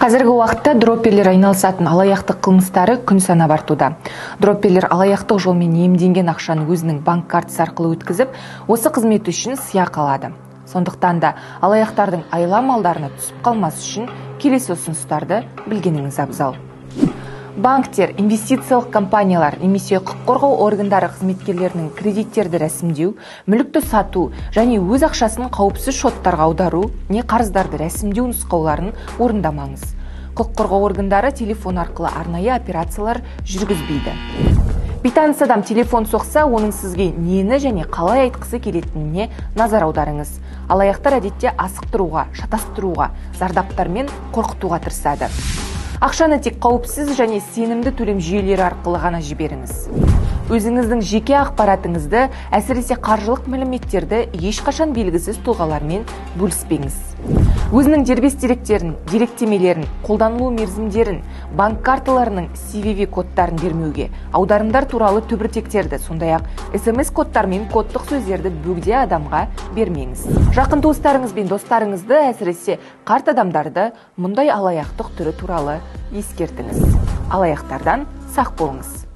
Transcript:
Қазіргі уақытта дропперлер айналысатын алаяқтық қылмыстары күн санап артуда. Дропперлер алаяқтық жолмен иемденген ақшаны өзінің банк картасы арқылы өткізіп, осы қызмет үшін сыйақы алады. Сондықтан да алаяқтардың айла амалдарына түсіп қалмас үшін келесі ұсыныстарды білгеніңіз абзал. Банктер, инвестициялық компаниялар немесе құқық қорғау органдары қызметкерлерінің кредиттерді рәсімдеу, мүлікті сату және өз ақшасын қауіпсіз шоттарға аудару, не қарыздарды рәсімдеу нұсқауларын орындамаңыз. Құқық қорғау органдары телефон арқылы арнайы операциялар жүргізбейді. Бейтаныс адам телефон соқса, оның сізге нені және қалай айтқысы келетініне назар аударыңыз. Алаяқтар әдетте асықтыруға, шатастыруға, зардаптармен қорқытуға тырысады. Ақшаны тек қауіпсіз және сенімді төлем жүйелері арқылы ғана жіберіңіз. Өзіңіздің жеке ақпаратыңызды, әсіресе қаржылық мәліметтерді ешқашан белгісіз тұлғалармен бөліспеңіз. Өзінің дербес деректерін, деректемелерін, қолданылу мерзімдерін, банк карталарының CVV кодтарын бермеуге, аударымдар туралы түбіртектерді, сондай-ақ SMS кодтар мен кодтық сөздерді бөгде адамға бермеңіз. Жақын туыстарыңыз бен достарыңызды, әсіресе қарт адамдарды мұндай алаяқтық түрі туралы ескертіңіз. Алаяқтардан сақ болыңыз.